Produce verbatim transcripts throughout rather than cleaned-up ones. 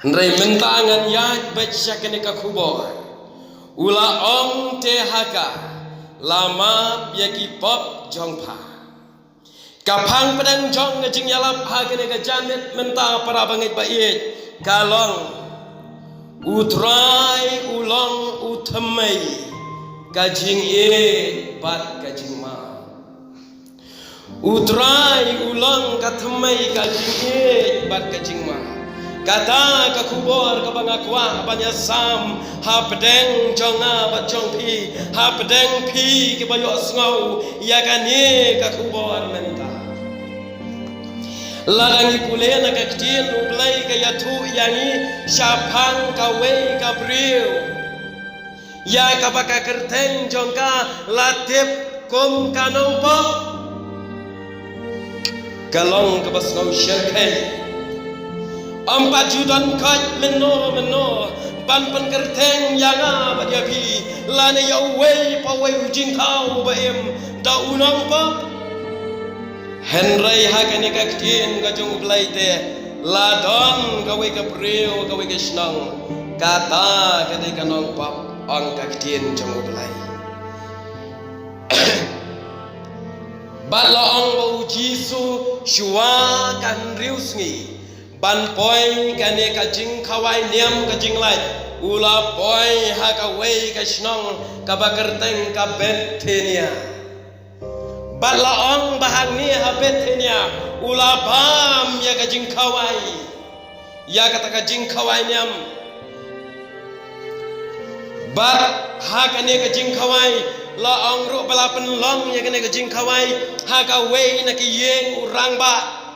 Hynrei mynta ngan ïaid beit sha kane ka khubor. U la ong te ha ka, la map ïa ki pop jong pha. Ka phang pdeng jong ka jingïalap ha kane ka janmiet mynta para bangeit ba ïeit ka long, U Trai u long u thymmei ka jingïeit bad ka jingmap. U Trai u long ka thymmei ka jingïeit bad ka jingmap. Kata ka khubor kaba nga kwah ban ïasam hapdeng jong nga bad jong phi, hapdeng phi kiba ïohsngew ïa kane ka khubor mynta. Lada ngi pule na ka ktien U Blei ka ïathuh ïa ngi shaphang kawei ka briew ïa kaba ka kyrteng jong ka la tip kum ka nongpop. Ka long kaba sngewsih. Ym pat ju don khuid mynno mynno ban pynkyrteng ïa nga bad ïa phi lane ïa uwei pa uwei u jingthaw ba im da u nongpop. Hynrei ha kane ka ktien ka jong U Blei te la don kawei ka briew, kawei ka shnong, kata ka dei ka nongpop, ong ka ktien jong U Blei. Bad la ong ba U Jisu shuwa ka hynriew sngi ban poi kane ka jingkhawai niam ka jinglait, u la poi ha kawei ka shnong kaba kyrteng ka Bethania. Bad la ong ba hangne ha Bethania u la bam ïa ka jingkhawai, ïa kata ka jingkhawai niam. Bad ha kane ka jingkhawai la ong ruh ba la pynlong ïa kane ka jingkhawai ha kawei na ki ïing u rangbah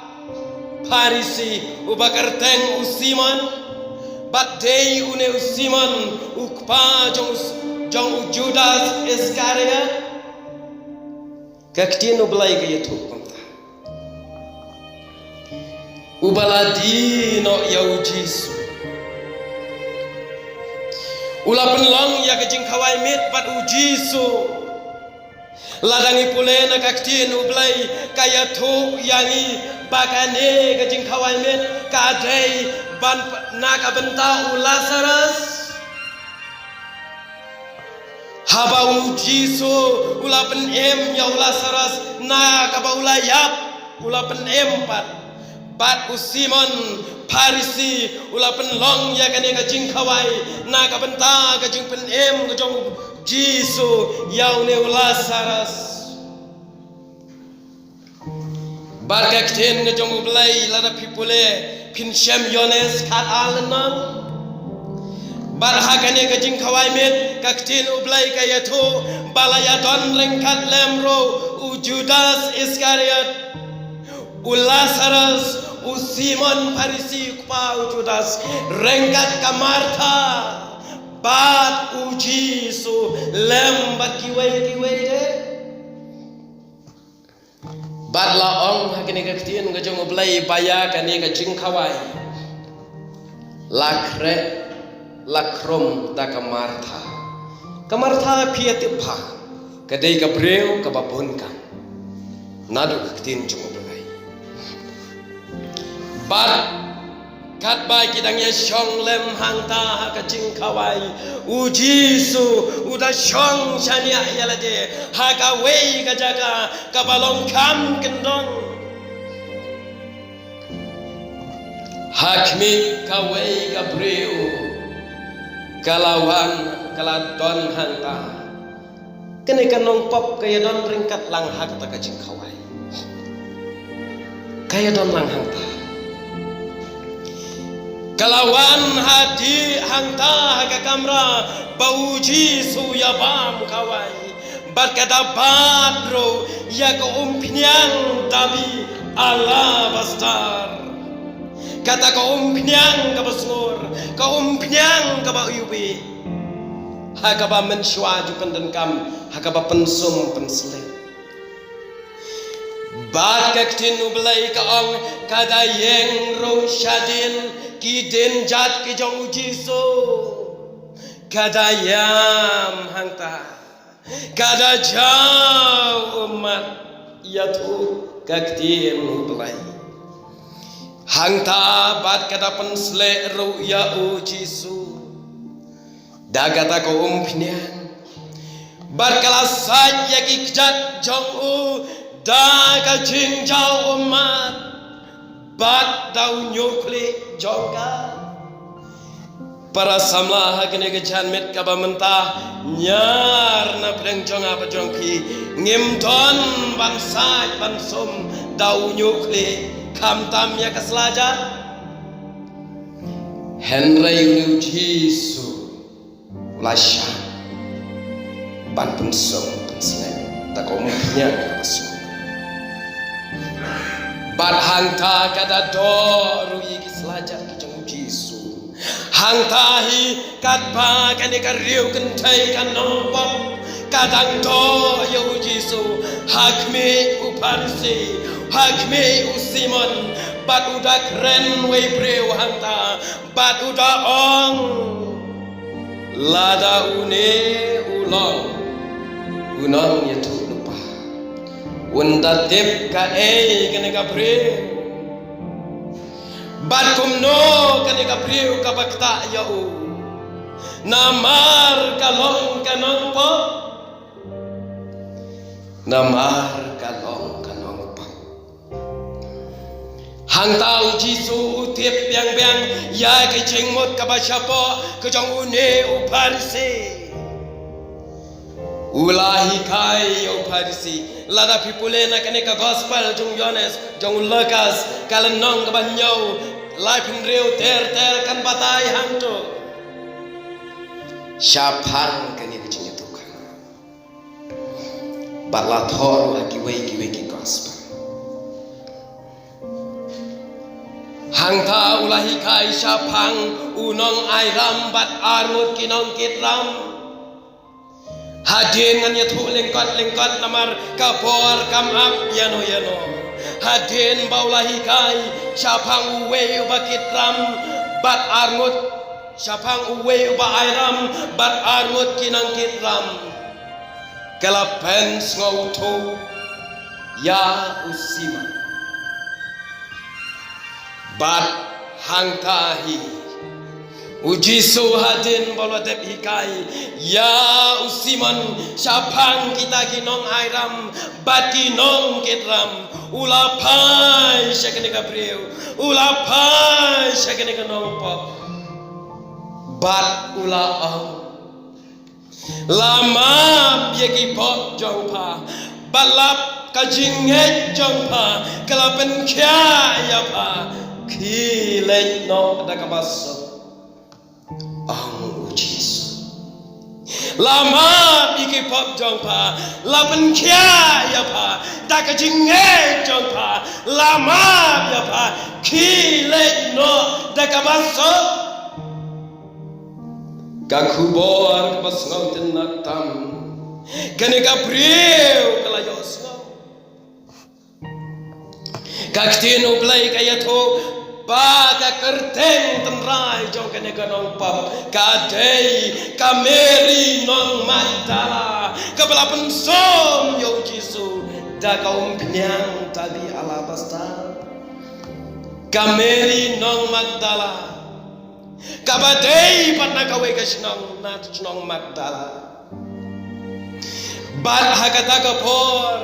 Pharisi uba kyrteng u Simon. Bad dei une u Simon u kpa jong u, jong u Judas Iskariot. Ka ktien U Blei ka ïathuh kumta. Uba la die noh ïa U Jisu. U la pynlong ïa ka jingkhawai miet bad U Jisu. Lada ngi pule na ka ktien U Blei ka ïathuh ïa ngi ba kane ka jingkhawai miet ka dei ban p-, na ka bynta u Lasarus. Haba U Jisu u la pynim ïa u Lasarus na kaba u la ïap, u la pynim pat. Bad u Simon Pharisi u la pynlong ïa kane ka jingkhawai na ka bynta ka jingpynim ka jong U Jisu ïa une u Lasarus. Bad ka ktien ka jong U Blei lada phi pule phin shem Ïoannis khat ar lynnong. Bad ha kane ka jingkhawai miet ka ktien U Blei ka ïathuh ba la ïadon ryngkat lem ruh u Judas Iskariot. U Lasarus, u Simon Pharisi u kpa u Judas, ryngkat ka Martha, bad U Jisu lem bad kiwei kiwei de. Bad la ong ha kane ka ktien ka jong U Blei ba ïa kane ka jingkhawai la khreh la khrum da ka Martha. Ka Martha phi ïatip bha ka dei ka briew kaba bun kam. Naduh ka ktien jong U Blei. Bad katba ki dang ïashong lem hangta ha ka jingkhawai, U Jisu u da shong shaniah ïa lade ha kawei ka jaka kaba long kham kyndong. Ha khmih kawei ka briew ka la wan, ka la don hangta. Kane ka nongpop ka ïadon ryngkat lang ha kata ka jingkhawai. Ka ïadon lang hangta. Ka la wan ha dih hangta ha ka kamra ba U Jisu u ïabam khawai. Bad ka da bat ruh ïa ka umphniang dabi alabastar. Kata ka umphniang kaba sngur, ka umphniang kaba ïubih. Ha kaba mynshuwa ju pyndonkam ha kaba pynsum pynslem. Bad ka ktien U Blei ka ong ka da ïeng ruh shadien ki dienjat ki jong U Jisu. Ka da ïam hangta. Ka da jaw ummat ïathuh ka ktien U Blei. Hangta bad ka da pynsleh ruh ïa u Jisu da kata ka umphniang, bad ka la sait ïa ki kjat jong u da ka jingjaw ummat bad da u ñiuhkhlieh jong ka. Para samla, ha kane ka janmiet kaba mynta, ñiar na pdeng jong nga bad jong phi, ngim don ban sait ban sum da u ñiuhkhlieh, khamtam ïa ka sla jat. Hynrei une u Jisu u la shah ban pynsum pynsleh da ka umphniang kaba suk. Bad hangta ka da doh ruh ïa ki sla jat ki jong u Jisu. Hangta hi katba kane ka riew kynthei ka nongpop ka dang doh ïa u Jisu ha khmih u Pharisi, ha khmih u Simon, bad u da kren wei briew hangta, bad u da ong, lada une u long u nongïathuhlypa, un da tip kaei kane ka briew, bad kumno kane ka briew kaba ktah ïa u, namar ka long ka nongpop. Namar ka long ka nongpop. Hangta u Jisu u tip biang biang ïa ka jingmut kaba shapoh ka jong une u Pharisi. U la hikai ïa u Pharisi. Lada phi pule na kane ka gospel jong u Ïoannis, jong u Lukas, ka lynnong kaba hynñiew, laiphew hynriew ter ter kan batai hangto shaphang kane ka jingïathuhkhana. Bad la thoh ruh ha kiwei kiwei ki gospel. Hangta u la hikai shaphang u nongai ram bad arngut ki nongkit ram. Hadien ngan ïathuh lyngkot lyngkot namar ka por kam ap ïano ïano. Hadien ba u la hikai shaphang uwei uba kit ram bad arngut, shaphang uwei uba ai ram bad arngut ki nongkit ram, ka la pynsngewthuh ïa u Simon. Bad hangta hi u Jisu hadien ba u la dep hikai ïa u Simon shaphang kita ki nongai ram bad ki nongkit ram, u la phai sha kane ka briew, u la phai sha kane ka nongpop, bad u la ong, la map ïa ki pop jong pha, bad la ka jingngeit jong pha ka la pynkhiah ïa pha, khie leit noh da kaba suk, ong u Jisu. La map ïa ki pop jong pha, la pynkhiah ïa pha da ka jingngeit jong pha, la map ïa pha, khie leit noh da kaba suk. Ka khubor kaba sngewtynnat tam, kane ka briew ka la ïohsngew. Ka ktien U Blei ka ïathuh ba ka kyrteng tynrai jong kane ka nongpop ka dei ka Mary nong Magdala, kaba la pynsum ïa u Jisu da ka umphniang tabi alabastar. Ka Mary nong Magdala, kaba dei pat na kawei ka shnong, na shnong Magdala. Bad ha kata ka por,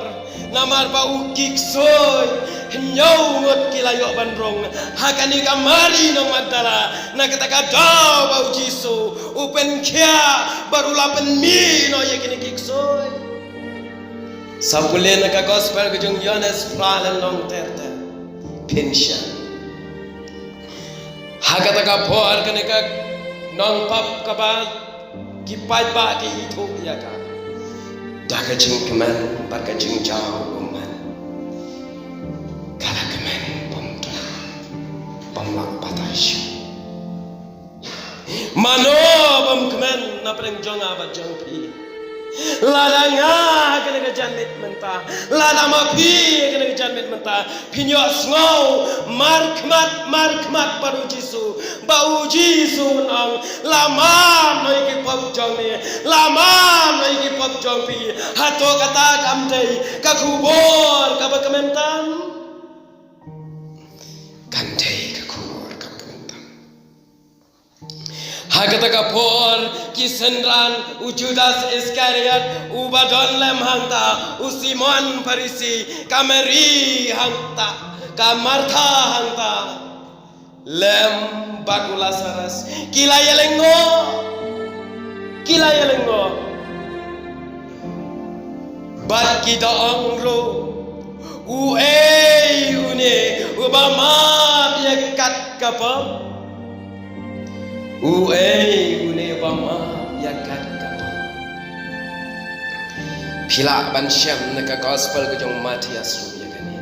namar ba u ki ksuid hynñiew ngut ki la ïoh ban rung ha kane ka Mari nong Magdala, na kata ka daw ba u Jisu u pynkhiah bad u la pynmih noh ïa kine ki ksuid. Sa pule na ka gospel ka jong u Ïoannis phra lynnong ter ter, phin shem. Ha kata ka por kane ka nongpop kaba ki paidbah ki ithuh ïa ka, da ka jingkmen bad ka jingjaw ummat, ka la kmen bym don, bym lah batai shuh. Mano bym kmen na pdeng jong nga bad jong phi? Lada nga ha kane ka janmiet mynta, lada ma phi ha kane ka janmiet mynta, phin ïohsngew markhmat markhmat bad u Jisu, ba u Jisu un ong, la map noh ïa ki pop jong me, la map noh ïa ki pop jong phi. Hato kata kam dei ka khubor kaba kmen tam? Kam dei Ha kata ka por ki synran, u Judas Iskariot uba don lem hangta, u Simon Pharisi, ka Mari hangta, ka Martha hangta, lem bad u Lasarus, ki la ïalyngngoh, ki la ïalyngngoh. Bad ki da ong ruh, uei une uba map ïa kat ka pop? Uei une uba map ïa kat ka pop? Phi lah ban shem na ka gospel ka jong u Mathaios ruh ïa kane.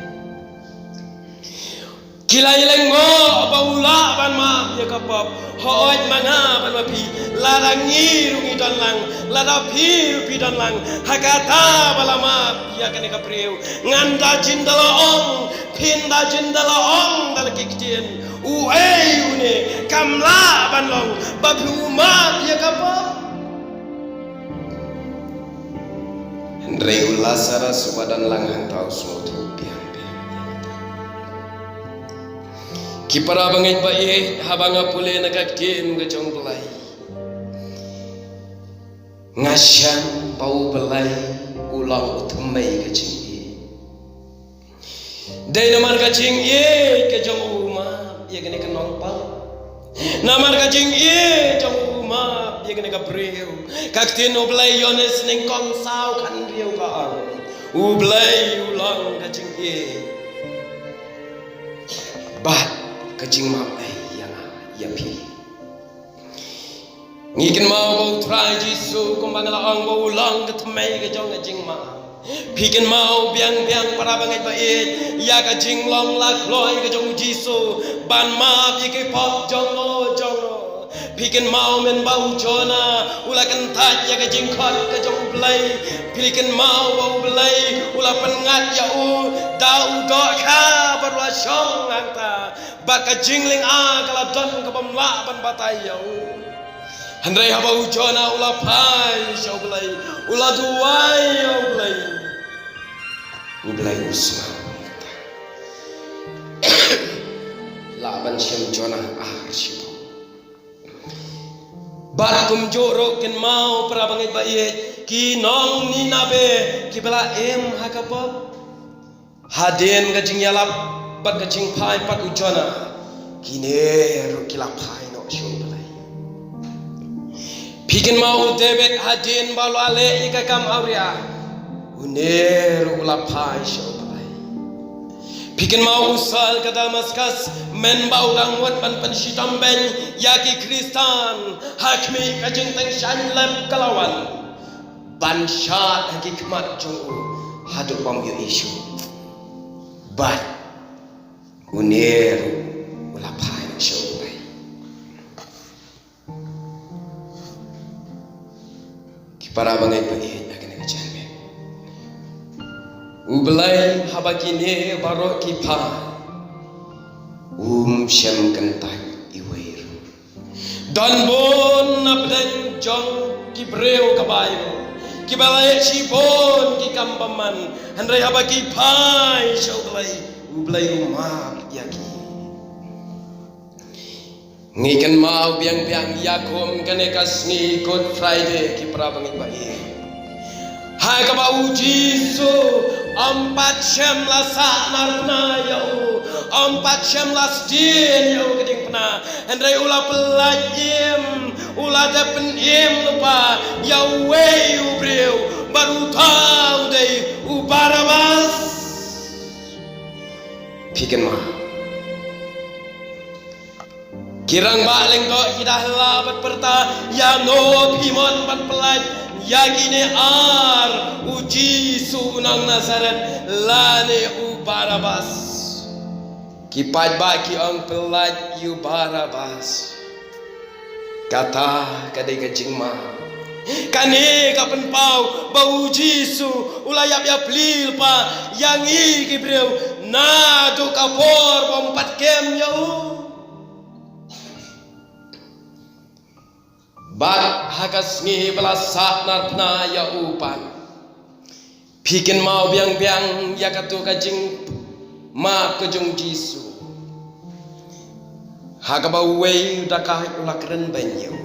Ki la ïalyngngoh ba u lah ban map ïa ka pop. Hooid, ma nga bad ma phi, lada ngi ruh ngi don lang, lada phi ruh phi don lang, ha kata ba la map ïa kane ka briew, ngan da jin da la ong, phin da jin da la ong da la ki ktien, uei une, kam lah ban long ba phi u map ïa ka pop. Hynrei u Lasarus uba don lang hangta u sngewthuh biang biang. Ki para bangeit ba ïeit, haba nga pule na ka ktien ka jong u Blei, nga shem ba u Blei u long u thymmei ka jingïeit. Dei namar ka jingïeit ka jong u map ïa kane ka nongpop. Namar ka jingïeit jong u map ïa kane ka briew. Ka ktien u Blei Ïoannis nyngkong saw khathynriew ka ong, u Blei u long ka jingïeit. Bad ka jingmap ei ïa nga ïa phi? Ngi kynmaw ba u Trai Jisu, kumba nga la ong, ba u long ka thymmei ka jong ka jingmap. Phi kynmaw biang biang, para bangeit ba ïeit, ïa ka jinglong la kloi ka jong u Jisu ban map ïa ki pop jong no jong no. Phi kynmaw mynba u Jonah u la kyntait ïa ka jingkhot ka jong u Blei. Phi kynmaw ba u Blei u la pynngat ïa u da u dohkha bad u la shong hangta. Bad ka jinglynga ka la don kabym lah ban batai ïa u. Hynrei haba u Jonah u la phai sha u Blei, u la duwai ïa u Blei, u Blei u sngap. Lah ban shem Jonah ar shibun. Bad kumjuh ruh kynmaw, para bangeit ba ïeit, ki nong Nineveh kiba la im ha ka pop. Hadien ka jingïalap bad ka jingphai pat u Jonah, kine ruh ki la phai noh sha u Blei. Phi kynmaw u David, hadien ba u la leh ïa ka kam awria, une ruh u la phai sha u Blei. Phi kynmaw u Saul ka Damascus, mynba u dang mut ban pynshitom beiñ ïa ki Khristan, ha khmih ka jingteng shaiñ lep ka la wan ban shad ha ki khmat jong u haduh bym ïohi shuh. Bad une ruh u la phai sha u Blei. Ki para bangeit ba ïeit ha kane ka janmiet, u Blei haba kine baroh ki phai, um shym kyntait iwei ruh. Don bun na pdeng jong ki briew ka Baibl kiba la leh shibun ki kam bymman, hynrei haba ki phai sha u Blei, u Blei u map ïa ki. Ngi kynmaw biang biang ïa kum kane ka sngi Good Friday, ki para bangeit ba ïeit, ha kaba u Jisu ym pat shym la sahnarphna ïa u, ym pat shym la sdien ïa u ka diengphna, hynrei u la pyllait im, u la dep pynim lypa ïa uwei u briew, bad uta u dei u Barabbas. Phi kynmaw, ki rangbah lyngdoh ki da hla bad pyrta, ïano phi mon ban pyllait ïa kine ar, u Jisu u nong Nasareth lane u Barabbas? Ki paidbah ki ong, pyllait ïa u Barabbas. Kata ka dei ka jingmap. Kane ka pynpaw ba u Jisu u la ïap ïapli lypa ïa ngi ki briew naduh ka por ba ym pat kem ïa u. Bad ha ka sngi ba la sahnarphna ïa u pat, phi kynmaw biang biang ïa kato ka jingmap ka jong u Jisu, ha kaba uwei u dakai u la kren beiñ ïa u.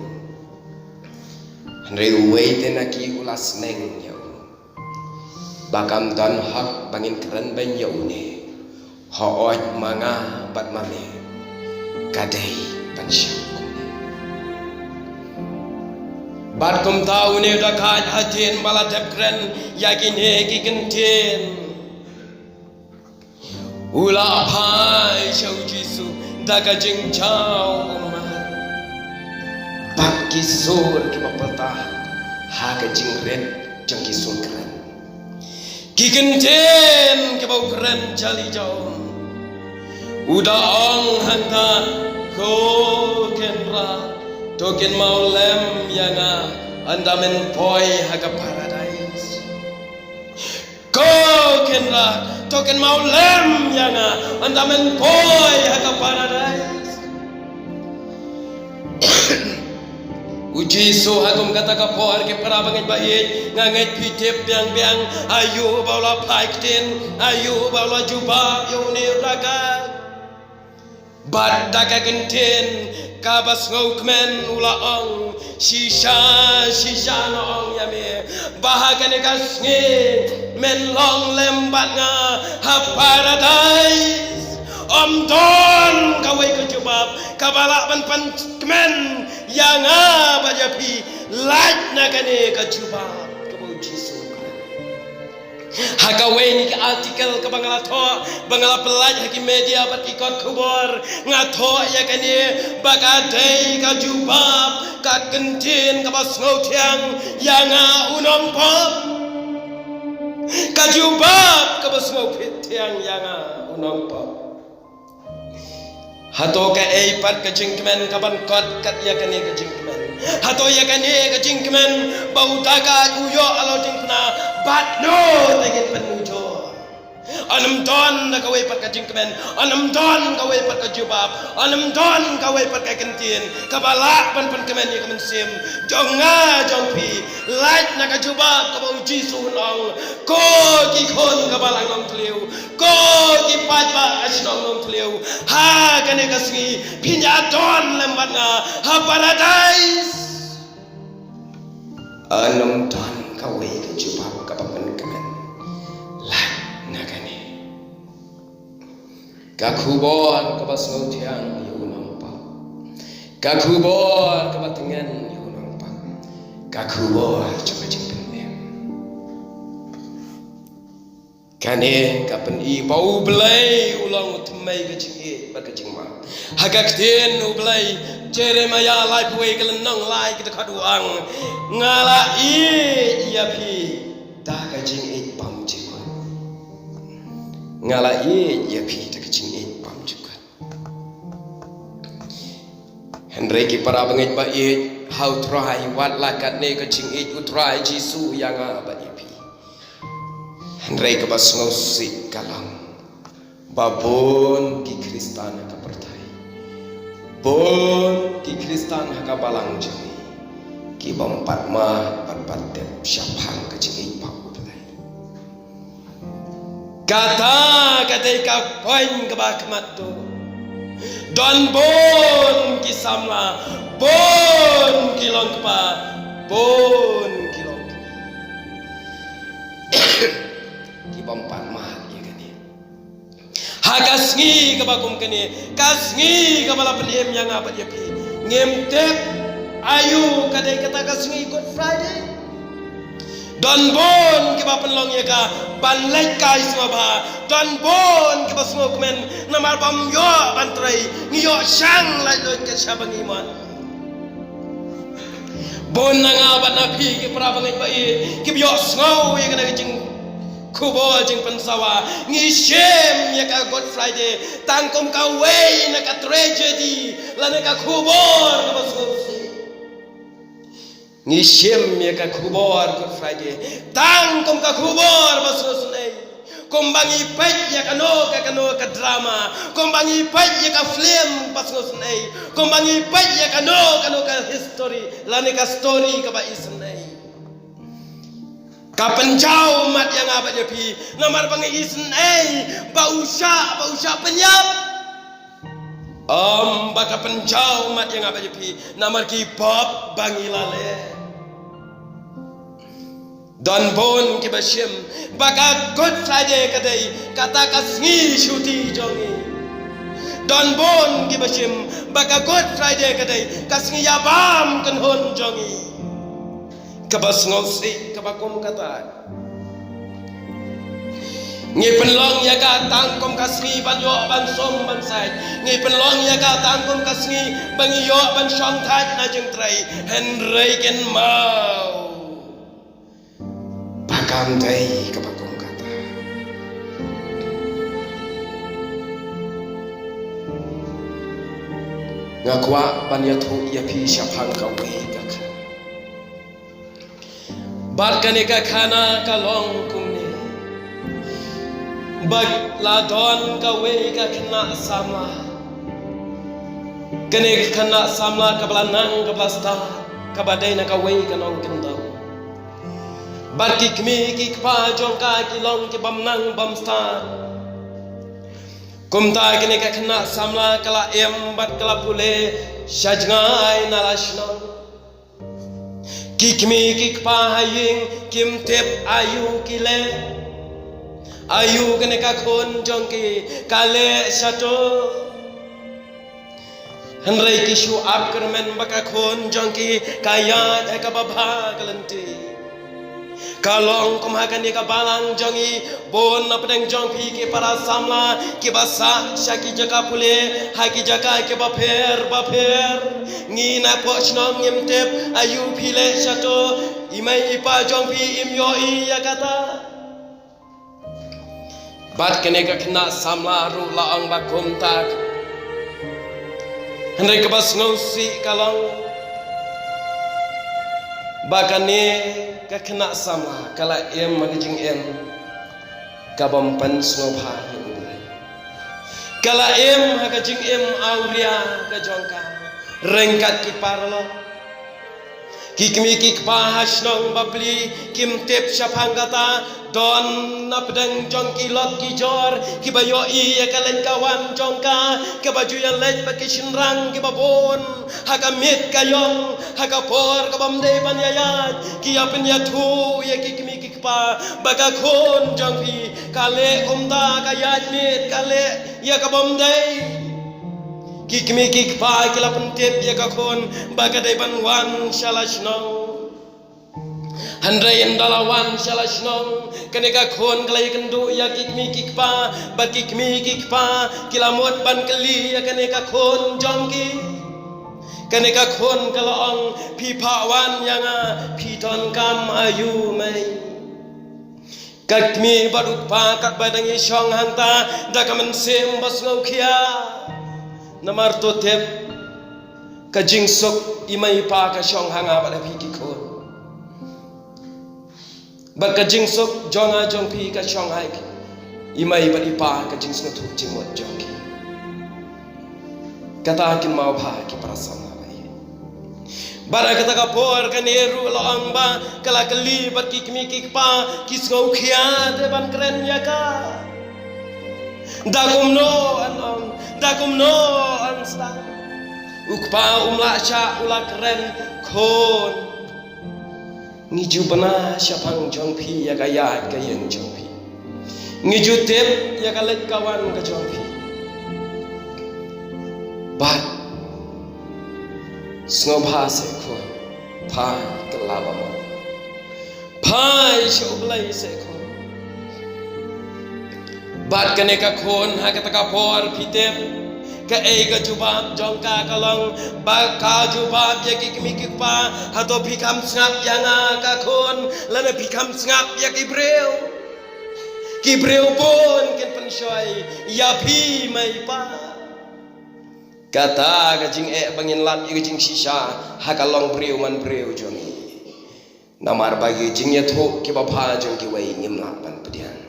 Hynrei uwei te na ki u la sneng ïa u. Ba kam don hok ba ngin kren beiñ ïa une. Hooid ma nga bad ma me ka dei ban shah kumne. Bad kumta une u dakaid hadien ba la dep kren ïa kine ki kyntien, u la phai sha u Jisu da ka jingjaw ummat bad ki sur kiba pyrta ha ka jingrit jong ki sur kren. Ki kyntien kiba u kren jali jong u da ong hangta, ko Kynrad, to kynmaw lem ïa nga ynda men poi ha ka paradais. Ko Kynrad, to kynmaw lem ïa nga ynda men poi ha ka paradais. U Jisu ha kum kata ka por, ki para bangeit ba ïeit, nga ngeit phi tip biang biang aïu ba u la phai ktien, aïu ba u la jubab ïa une u dakaid. Bad da ka kyntien kaba sngewkmen u la ong, shisha shisha nga ong ïa me, ba ha kane ka sngi men long lem bad nga ha paradais. Ym don kawei ka jubab kaba lah ban pynkmen ïa nga bad ïa phi lait na kane ka jubab kaba u Jisu u kren. Ha kawei na ki article kaba nga la thoh, ba nga la pyllait ha ki media bad ki kot khubor, nga thoh ïa kane ba ka dei ka jubab ka kyntien kaba sngewthiang ïa nga u nongpop. Ka jubab kaba sngewthiang ïa nga u nongpop. Hato kaei pat ka jingkmen kaban kot kat ïa kane ka jingkmen? Hato ïa kane ka jingkmen ba u dakaid u ïoh halor jingpynah, bad no te ngin pynujor? Yn ym don da kawei pat ka jingkmen, yn ym don kawei pat ka jubab, yn ym don kawei pat ka kyntien kaba lah ban pynkmen ïa ka mynsiem jong nga jong phi lait na ka jubab kaba u Jisu u ong, ko ki khun ka balang Nongthliew, ko ki paidbah ka shnong Nongthliew, ha kane ka sngi phin ïa don lem bad nga ha paradais. Yn ym don kawei ka jubab kaba pynkmen lait na kane. Ka khubor kaba sngewthiang ïa u nongpop. Ka khubor kaba tngen ïa u nongpop. Ka khubor jong ka jingpynim. Kane ka pyni ba U Blei u long u thymmei ka jingïeit bad ka jingmap. Ha ka ktien U Blei, Jeremaïah laiphew wei ka lynnong lai ka dkhot u ong, nga la ïeit ïa phi da ka jingïeit bymjukut. Nga la ïeit ïa phi da ka jingïeit bymjukut. Hynrei ki para bangeit ba ïeit ha U Trai, wat la katne ka jingïeit U Trai Jisu ïa nga bad ïa phi, hynrei kaba sngewsih ka long ba bun ki Khristan ha ka pyrthei, bun ki Khristan ha ka balang jong ngi, ki bym pat mad bad pat tip shaphang ka jingïeit ba U Blei. Kata ka dei ka point kaba khmat duh. Don bun ki samla, bun ki longkpa, bun ki longkmie ki bym pat mad ïa kane. Ha ka sngi kaba kum kane, ka sngi kaba la pynim ïa nga bad ïa phi, ngim tip aïu ka dei kata ka sngi Good Friday. Don bun kiba pynlong ïa ka ban leit kai sngewbha. Don bun kiba sngewkmen namar bym ïoh ban trei, ngi ïoh shang laitluid kat shaba ngi mon. Bun na nga bad na phi ki para bangeit ba ïeit kiba ïohsngew ïa kane ka jingkhubor jingpynsawa, ngi shim ïa ka Good Friday tang kum kawei na ka tragedy lane ka khubor kaba sngewsih. Ngi shim ïa ka khubor Good Friday tang kum ka khubor ba sngewsynei. Kumba ngi peit ïa kano ka, kano ka drama, kumba ngi peit ïa ka film ba sngewsynei, kumba ngi peit ïa kano kano ka history lane ka story kaba isynei, ka pynjaw mat ïa nga bad ïa phi namar ba ngi isynei ba u shah, ba u shah pynïap. Ym ba ka pynjaw mat ïa nga bad ïa phi namar ki pop ba ngi la leh. Don bun kiba shim ba ka Good Friday ka dei kata ka sngi shuti jong ngi. Don bun kiba shim ba ka Good Friday ka dei ka sngi ïabam kynhun jong ngi. Kaba sngewsih kaba kum kata. Ngi pynlong ïa ka tang kum ka sngi ban ïoh ban sum ban sait. Ngi pynlong ïa ka tang kum ka sngi ba ngi ïoh ban shong thait na jingtrei. Hynrei kynmaw ba kam dei kaba kum kata. Nga kwah ban ïathuh ïa phi shaphang kawei ka khana. Bad kane ka khana ka long kumne. Bad la don kawei ka khynnah samla. Kane ka khynnah samla kaba la nang kaba la stad kaba dei na kawei ka nongkyndong. Bad ki kmie ki kpa jong ka ki long ki bym nang bym stad. Kumta kane ka khynnah samla ka la im bad ka la pule sha jngai na la shnong. Ki kmie ki kpa ha ïing kim tip aïu ki leh. Aïu kane ka khun jong ki ka leh shato. Hynrei ki shu ap kyrmen ba ka khun jong ki ka ïaid ha kaba bha ka lynti. Ka long kum ha kane ka balang jong ngi, bun na pdeng jong phi ki para samla kiba sah sha ki jaka pule ha ki jaka kiba pher ba pher. Ngi na pdeng shnong ngim tip aïu phi leh shato, i mei i pa jong phi im ïohi ïa kata. Bad kane ka khynnah samla ruh la ong ba kumta. Hynrei kaba sngewsih ka long ba kane ka khynnah samla ka la im ha ka jingim ka bym pynsngewbha ïa u Blei. Ka la im ha ka jingim awria ka jong ka ryngkat ki paralok. Ki kmie ki kpa ha shnong bapli kim tip shaphang kata, don na pdeng jong ki lok ki jor kiba ïohi ïa ka leit ka wan jong ka, kaba ju ïaleit bad ki shynrang kiba bun ha ka miet ka ïong, ha ka por ka bym dei ban ïaid, ki ïa pynïathuh ïa ki kmie ki kpa ba ka khun jong phi ka leh kumta, ka ïaid miet ka leh ïa ka bym dei. Ki kmie ki kpa ki la pyntip ïa ka khun ba ka dei ban wan sha la shnong. Hynrei ynda la wan sha la shnong, kane ka khun ka la ïakynduh ïa ki kmie ki kpa, bad ki kmie ki kpa ki la mut ban kylli ïa kane ka khun jong ki. Kane ka khun ka la ong, phi phah wan ïa nga, phi donkam aïu mei. Ka kmie bad u kpa katba dang ïashong hangta da ka mynsiem ba sngewkhia. Namar to tip ka jingsuk i mei i pa ka shong ha nga bad ha phi ki khun. Bad ka jingsuk jong nga jong phi ka shong ha i mei bad i pa, ka jingsngewthuh jingmut jong ki. Kata kin mawbha ki para samla ba ïeit. Bad ha kata ka por kane ruh la ong ba ka la kylli bad ki kmie ki kpa ki sngewkhia te ban kren ïa ka. Da kumno yn ong, da kumno yn sdang. U kpa um lah shah, u la kren, khun. Ngi ju bna shaphang jong phi ïa ka ïaid ka ïeng jong phi. Ngi ju tip ïa ka leit ka wan ka jong phi. Bad sngewbha seh khun, phai kylla ba mon. Phai sha U Blei seh khun. Bad kane ka khun ha kata ka por phi tip kaei ka jubab jong ka, ka long ba ka jubab ïa ki kmie ki kpa, hato phi kham sngap ïa nga ka khun, lane phi kham sngap ïa ki briew? Ki briew bun kin pynshoi ïa phi mei pa. Kata ka jingeh ba ngin lap ïa ka jingshisha ha ka long briew man briew jong ngi. Namar ba ki jingïathuh kiba bha jong kiwei ngim lah ban pdiang.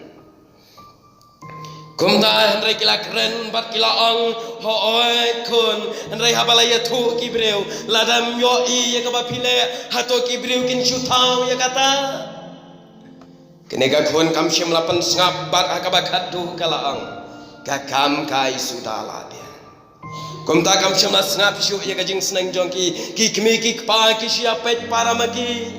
Kumta hynrei ki la kren bad ki la ong, hooid khun, hynrei haba la ïathuh ki briew, lada ym ïohi ïa kaba phi leh, hato ki briew kin shu thaw ïa kata? Kane ka khun kam shym la pynsngap bad ha kaba khatduh ka la ong, ka kam kai suda la biang. Kumta kam shym la sngap shuh ïa ka jingsneng jong ki, ki kmie ki kpa ki shu ïa peit para ma ki.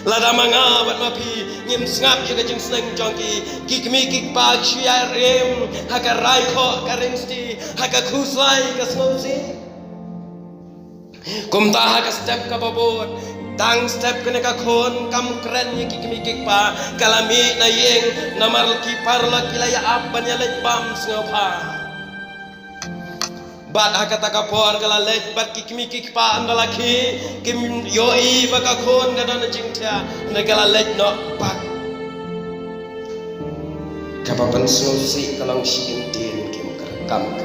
Lada ma nga bad ma phi ngim sngap ïa ka jingsneng jong ki, ki kmie ki kpa ki shu ïarim ha ka rai khoh ka ring sti, ha ka khuslai ka sngewsih. Kumta ha ka step kaba bud, tang step kane ka khun kam kren ïa ki kmie ki kpa, ka la mih na ïing, namar ki paralok ki la ïa ap ban ïa leit bam sngewbha. Bad ha kata ka por ka la leit bad ki kmie ki kpa ynda la khie, kim ïohi ba ka khun ka don jingthiah, ynda ka la leit noh pat. Kaba pynsngewsih ka long shi kyntien kim kren, kam kren.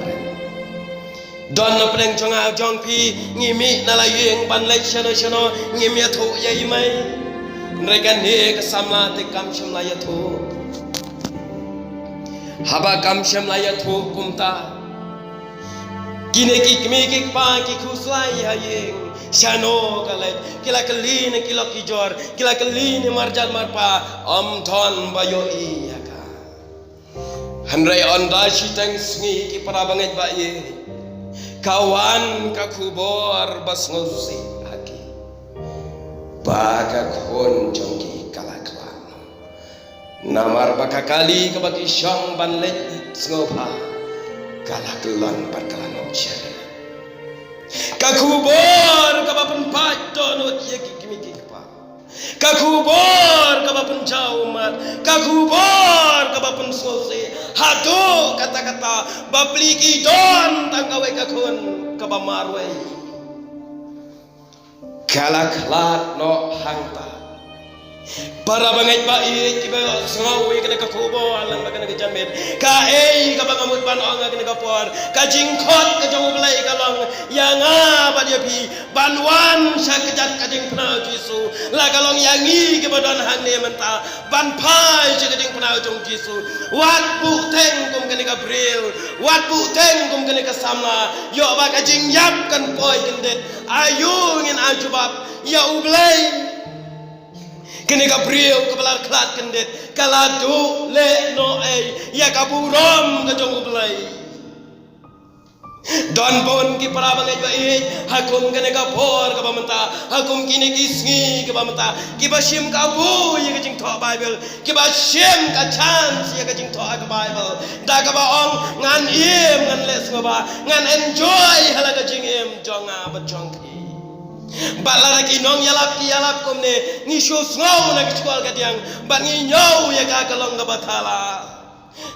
Don na pdeng jong nga jong phi, ngi mih na la ïing ban leit shano shano, ngim ïathuh ïa i mei. Hynrei kane ka samla te kam shym la ïathuh. Haba kam shym la ïathuh kumta, kine ki kmie ki kpa ki khuslai ha ïing, shano ka leit, ki la kylli na ki lok ki jor, ki la kylli na marjan marpa, ym don ba ïohi ïa ka. Hynrei ynda shiteng sngi ki para bangeit ba ïeit, ka wan ka khubor ba sngewsih ha ki, ba ka khun jong ki ka la khlad. Namar ba ka kali kaba ki shong ban leit sngewbha, ka la kyllon bad ka la noh sha ri. Ka khubor kaba pynpait dohnud ïa ki kmie ki kpa. Ka khubor kaba pynjaw ummat. Ka khubor kaba pynsngewsih. Haduh katta katta, bapli ki don tang kawei ka khun kaba marwei. Ka la khlad noh hangta. Para bangeit ba ïeit kiba sngew ïa kane ka khubor lyngba kane ka janmiet, kaei kaba nga mut ban ong ha kane ka por? Ka jingkhot ka jong U Blei ka long ïa nga bad ïa phi ban wan sha kjat ka jingpynïaid U Jisu. La ka long ïa ngi kiba don hangne mynta ban phai sha ka jingpynïaid U Jisu. Wat buhteng kum kane ka briew, wat buhteng kum kane ka samla, ïoh ba ka jingïap kan poi kyndit. Aïu ngin ai jubab ïa U Blei? Kane ka briew kaba la khlad kyndit ka la duh lehnohei ïa ka burom ka jong U Blei. Don bun ki para bangeit ba ïeit ha kum kane ka por kaba mynta, ha kum kine ki sngi kiba mynta, kiba shim kabu ïa ka jingthoh Baibl, kiba shim ka chance ïa ka jingthoh ha ka Baibl, da kaba ong, ngan im, ngan leh sngewbha, ngan enjoy ha la ka jingim jong nga bad jong phi. Bad lada ki nongïalap ki ïalap kumne, ngi shu sngew na ki shuwa ka diang, bad ngi ñiew ïa ka ka long kaba thala.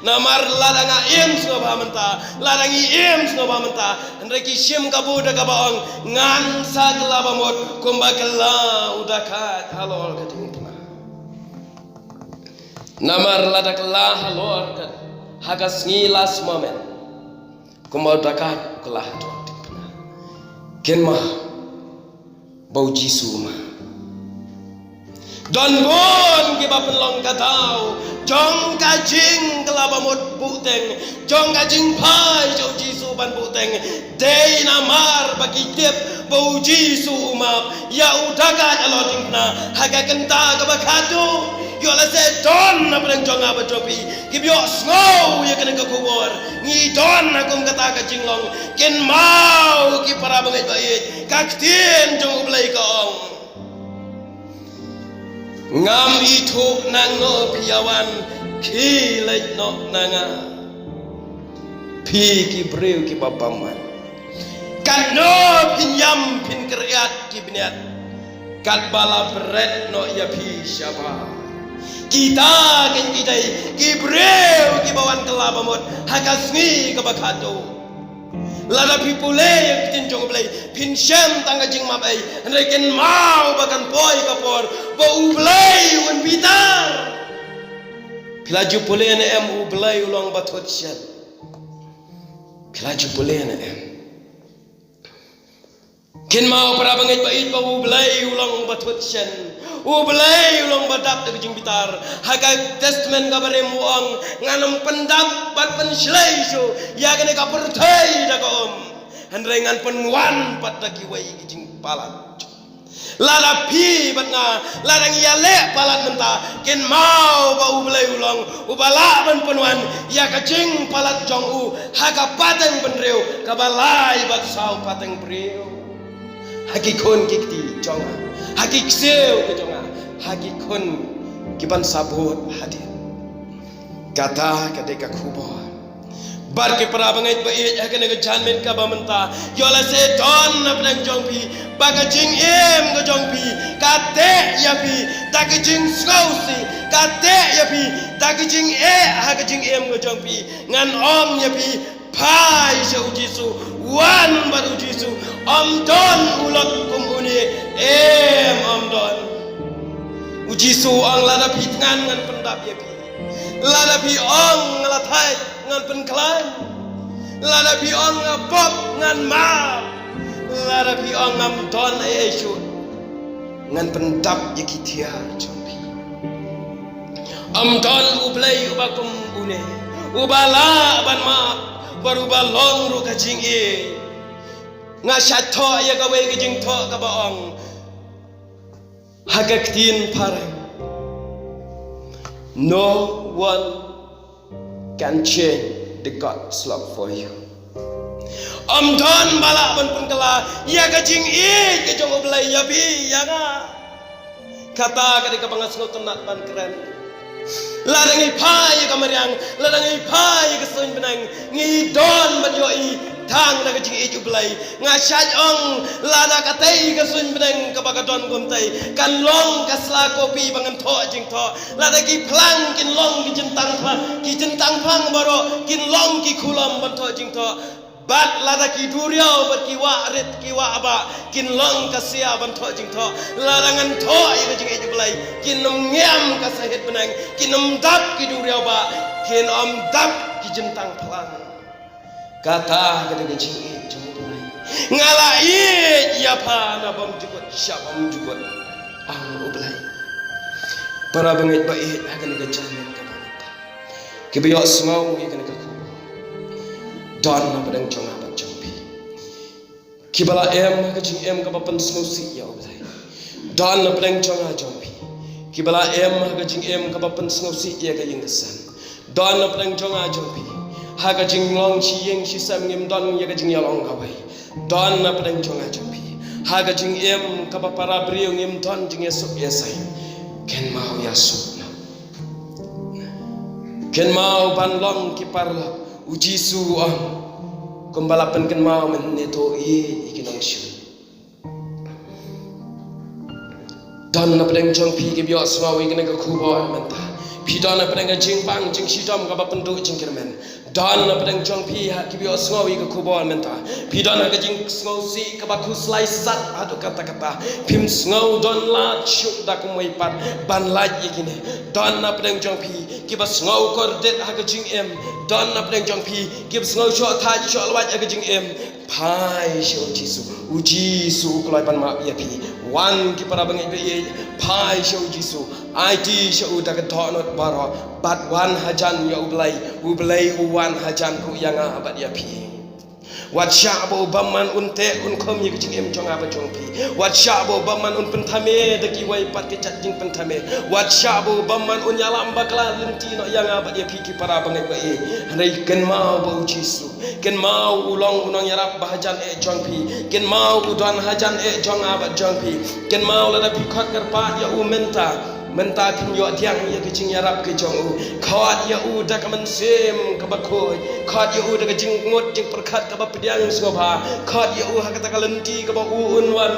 Namar lada nga im sngewbha mynta, lada ngi im sngewbha mynta, hynrei ki shim kabu da kaba ong, ngan sa kylla bamut kumba kylla u dakait halor ka diengphna. Namar lada kylla halor ka, ha ka sngi last moment, kumba u dakait u kylla halor ka diengphna, kynmaw ba U Jisu ma. Don bun kiba pynlong ka daw jong ka jingkylla bamut buhteng, jong ka jingphai jong U Jisu ban buhteng. Dei namar ba ki tip ba U Jisu u map ïa u dakait halor diengphna ha ka kynta kaba khadduh. Ïoh lehse don na pdeng jong nga bad jong phi kiba ïohsngew ïa kane ka khubor, ngi don ha kum kata ka jinglong. Kynmaw ki para bangeit ba ïeit, ka ktien jong U Blei ka ong, ngam ithuh nangno phi ïa wan khie leit noh na nga, phi ki briew kiba bymman. Katno phin ïam phin kyrïat ki bniat, katba la bret noh ïa phi shabar. Kita keiñ ki dei ki briew kiba wan kylla bamut ha ka sngi kaba khadduh. Lada phi pule ïa ka ktien jong U Blei, phin shem tang ka jingmap ei, hynrei kynmaw ba kan poi ka por ba U Blei un bitar. Phi la ju pule ne em U Blei u long ba thut shen? Phi la ju pule ne em? Kynmaw para bangeit ba ïeit ba U Blei u long ba thut shen. U Blei u long ba dap da ka jingbitar. Ha ka Testament kaba rim u ong, ngan ym pyndap bad pynshlei shuh ïa kane ka pyrthei da ka um, hynrei ngan pynwan pat da kiwei ki jingpalat. Lada phi bad nga, lada ngi ïaleh palat mynta, kynmaw ba U Blei u long uba lah ban pynwan ïa ka jingpalat jong u ha ka pateng bynriew kaba lai bad saw pateng briew. Ha ki khun ki kti jong nga, ha ki ksiew ki jong nga, ha ki khun ki ban sa bud hadien. Kata ka dei ka khubor. Bad ki para bangeit ba ïeit, ha kane ka janmiet kaba mynta, ïoh lehse don na pdeng jong phi ba ka jingim ka jong phi ka teh ïa phi da ka jingsngewsih, ka teh ïa phi da ka jingeh ha ka jingim ka jong phi. Ngan ong ïa phi, phai sha u Jisu, wan bad u Jisu. Ym don u lot kum une, em, ym don. U Jisu u ong, lada phi thngan ngan pyndap ïa phi. Lada phi ong nga la thait ngan pynkhlaiñ. Lada phi ong nga pop ngan map. Lada phi ong ngam don ei ei shuh, ngan pyndap ïa ki thiar jong phi. Ym don U Blei uba kum une, uba lah ban map bad uba long ruh ka jingïeit. Nga shait thoh ïa kawei ka jingthoh kaba ong ha ka ktien phareng, "No one can change the God's love for you." Ym don ba lah ban pynkylla ïa ka jingïeit ka jong U Blei ïa phi ïa nga. Kata ka dei kaba nga sngewtynnat ban kren. Lada ngi phai ïa ka mariang, lada ngi phai ïa ka suiñ bneng, ngi don ban ïohi tang da ka jingïeit U Blei. Nga shait ong, lada katei ka suiñ bneng kaba ka don kumtei kan long ka sla kopi ba ngan thoh jingthoh, lada ki phlang kin long ki jyntang phlang, ki jyntang phlang baroh kin long ki khulom ban thoh jingthoh, bad lada ki duriaw bad ki wah rit ki wah bah kin long ka sia ban thoh jingthoh, lada ngan thoh ïa ka jingïeit U Blei, kin ym ngiam ka sahit bneng, kin ym dap ki duriaw bah, kin ym dap ki jyntang phlang. Kata ka dei ka jingïeit jong U Blei. Nga la ïeit ïa pha na bymjukut sha bymjukut, ong U Blei. Para bangeit ba ïeit, ha kane ka janmiet kaba mynta, kiba ïohsngew ïa kane ka khubor, don na pdeng jong nga bad jong phi kiba la em ha ka jingim kaba pynsngewsih ïa U Blei. Don na pdeng jong nga jong phi kiba la em ha ka jingim kaba pynsngewsih ïa ka ïing ka sem. Don na pdeng jong nga jong phi, ha ka jinglong shi ïing shi sem ngim don ïa ka jingïalong kawei. Don na pdeng jong nga jong phi, ha ka jingim kaba para briew ngim don jingïasuk ïaseng. Kynmaw ïa suk noh. Kynmaw ban long ki paralok. U Jisu u ong, kumba la pynkynmaw mynne, to ïeit ïa ki nongshun. Don na pdeng jong phi kiba ïohsngew ïa kane ka khubor mynta. Phi don na pdeng ka jingpang jingshitom kaba pynduh jingkyrmen. Don na pdeng jong phi ha kiba ïohsngew ïa ka khubor mynta. Phi don ha ka jingsngewsih kaba khuslai sat haduh katta katta. Phim sngew don lad shuh da kumwei pat ban lait ïa kine. Don na pdeng jong phi kiba sngew kordit ha ka jingim. Don na pdeng jong phi kiba sngew shoh thait shoh lwait ha ka jingim. Phai sha u Jisu. U Jisu u kloi ban map ïa phi. Wan ki para bangeit ba ïeit, phai sha u Jisu. Aiti sha u da ka dohnud baroh. Bad wan hajan ïa U Blei. U Blei u wan hajan ruh ïa nga bad ïa phi. Wat shah ba u bymman un teh un khum ïa ka jingim jong nga bad jong phi. Wat shah ba u bymman un pynthame da kiwei pat ki jait jingpynthame. Wat shah ba u bymman un ïalam bakla lynti noh ïa nga bad ïa phi ki para bangeit ba ïeit. Hynrei kynmaw ba u Jisu, kynmaw u long u nongïarap ba hajan eh jong phi. Kynmaw u don hajan eh jong nga bad jong phi. Kynmaw lada phi khot kyrpad ïa u mynta, mynta phin ïoh thiang ïa ka jingïarap ka jong u. Khot ïa u da ka mynsiem kaba khuid. Khot ïa u da ka jingngut jingpyrkhat kaba pdiang sngewbha. Khot ïa u ha kata ka lynti kaba u un wan.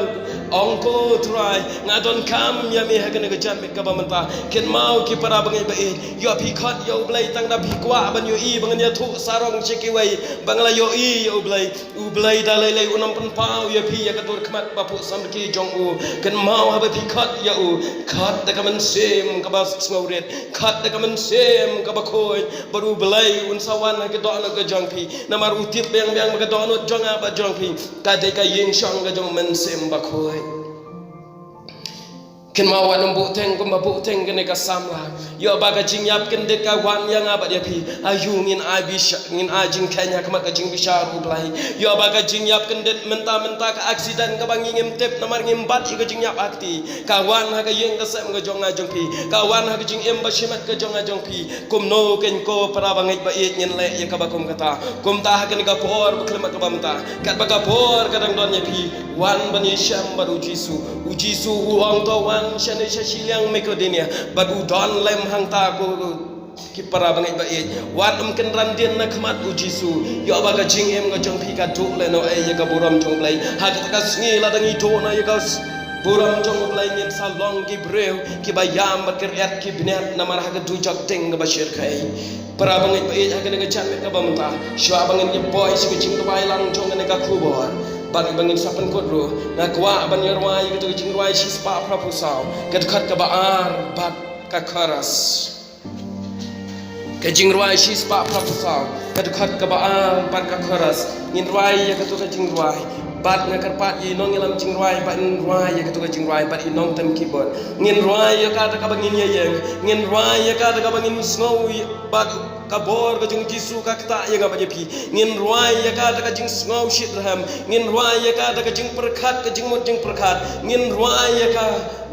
Ong ko Trai, nga donkam ïa me ha kane ka janmiet kaba mynta. Kynmaw ki para bangeit ba ïeit, ïoh phi khot ïa U Blei tang da phi kwah ban ïohi ba ngan ïathuh sarong sha kiwei ba nga la ïohi ïa U Blei. U Blei da lei lei un ym pynpaw ïa phi ïa ka dur khmat ba phuh samrkhie jong u. Kynmaw haba phi khot ïa u, khot da ka mynsiem kaba sngewrit, khot da ka mynsiem kaba khuid, bad U Blei un sa wan ha ka dohnud ka jong phi. Namar u tip biang biang ba ka dohnud jong nga bad jong phi ka dei ka ïing shong ka jong u Mynsiem Bakhuid. Kynmaw wat nym buh teng kumba buh teng kane ka samla. Ïoh ba ka jingïap kyndit ka wan ïa nga bad ïa phi. Aïu ngin ai bishar, ngin ai jingkheiñ ha khmat ka jingbishar U Blei. Ïoh ba ka jingïap kyndit mynta mynta ka accident kaba ngi ngim tip namar ngim bat ïa ka jingïap ha kti. Ka wan ha ka ïing ka sem ka jong nga jong phi. Ka wan ha ka jingim ba shimet ka jong nga jong phi. Kumno kein ko para bangeit ba ïeit ngin leh ïa kaba kum kata. Kumta ha kane ka por ba khlem kaba mynta. Katba ka por ka dang don ïa phi. Wan ban ïashem bad U Jisu. U Jisu u ong to wan shane sha shiliang Makedonia, bad u don lem hangta ko, ko, ki para bangeit ba ïeit. Wat ym kynran dien na khmat u Jisu, ïoh ba ka jingim ka jong phi ka duh lehnohei ïa ka burom jong U Blei. Ha kata ka sngi lada ngi duh noh ïa ka s-, burom jong U Blei, ngin sa long ki briew kiba ïam bad kyr-et ki bniat namar ha ka dujok ding kaba shyrkhei. Para bangeit ba ïeit, ha kane ka janmiet kaba mynta, shuwa ba ngin ïa poi sha ka jingduwai lang jong kane ka khubor, bad ba ngin sa pynkut ruh, nga kwah ban ïa rwai ïa kato ka jingrwai shispah phra phew saw, ka dkhot kaba ar bad ka chorus. Ka jingrwai shispah phra phew saw, ka dkhot kaba ar bad ka chorus. Ngin rwai ïa kato ka jingrwai, bad nga kyrpad ïa i nongïalam jingrwai ba in rwai ïa kato ka jingrwai bad i nongtem keyboard. Ngin rwai ïa kata kaba ngin ïa ïeng, ngin rwai ïa kata kaba ngin sngew ïa, bad ka bor ka jong Jisu ka ktah ïa nga bad ïa phi. Ngin rwai ïa kata ka jingsngew shitrhem, ngin rwai ïa kata ka jingpyrkhat, ka jingmut jingpyrkhat. Ngin rwai ïa ka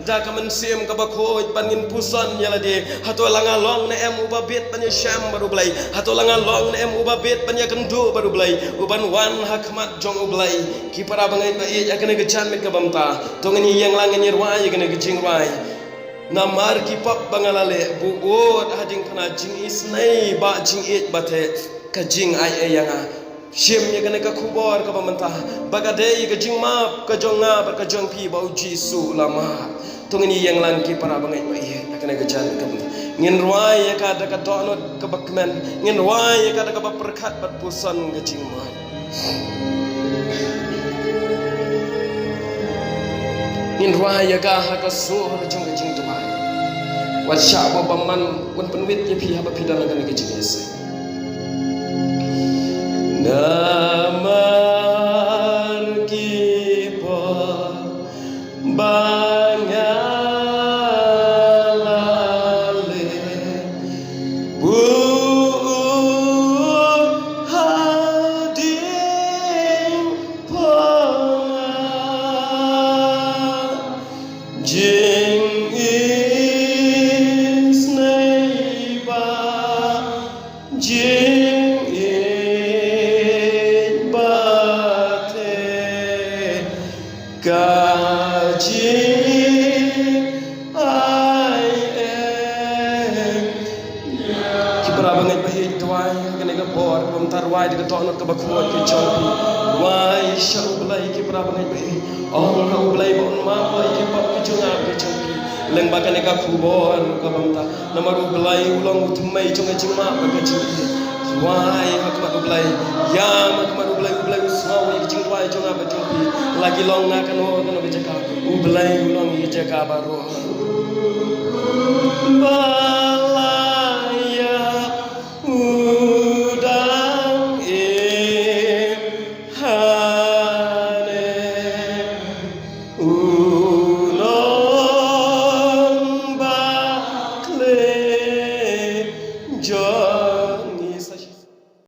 da ka mynsiem kaba khuid, ban ngin puson ïa lade. Hato la nga long ne em uba bit ban ïashem bad U Blei? Hato la nga long ne em uba bit ban ïakynduh bad U Blei, uban wan ha khmat jong U Blei? Ki para bangeit ba ïeit, ha kane ka janmiet kaba mynta, to ngin ïeng lang, ngin ïa rwai ïa kane ka jingrwai. Namar ki pop ba nga la leh, bud ha diengphna jingisynei bad jingïeit ba theh, ka jingai ei ïa nga. Shim ïa kane ka khubor kaba mynta ba ka dei ka jingmap ka jong nga bad ka jong phi ba u Jisu u la map. To ngin ïeng lang ki para bangeit ba ïeit, ha kane ka janmiet kaba mynta. Ngin rwai ïa ka da ka dohnud kaba kmen, ngin rwai ïa ka da kaba pyrkhat bad puson ka jingmut. Ngin rwai ïa ka ha ka sur jong ka jingduwai. Wat shah ba bymman, wan pynwit ïa phi haba phi don ha kane ka jingïaseng. Namar ki pop ba nga la leh, bud ha diengphna jingisynei bad jingïeit ba theh, ka jingai ei. Ki para bangeit ba ïeit, duwai ha kane ka por kaba mynta, rwai da ka dohnud kaba khuid ka jong phi. Rwai sha U Blei, ki para bangeit ba ïeit. Ong ha U Blei ba un map ïa ki pop ki jong nga ki jong phi lyngba kane ka khubor kaba mynta. Namar U Blei u long u thymmei jong ka jingmap bad ka jingïeit. Rwai ha khmat U Blei, ïam ha khmat U Blei, U Blei u sngew ïa ka jingrwai jong nga bad jong phi. La ki long na kano kano ka jaka, U Blei u long ïa ka jaka baroh. Ba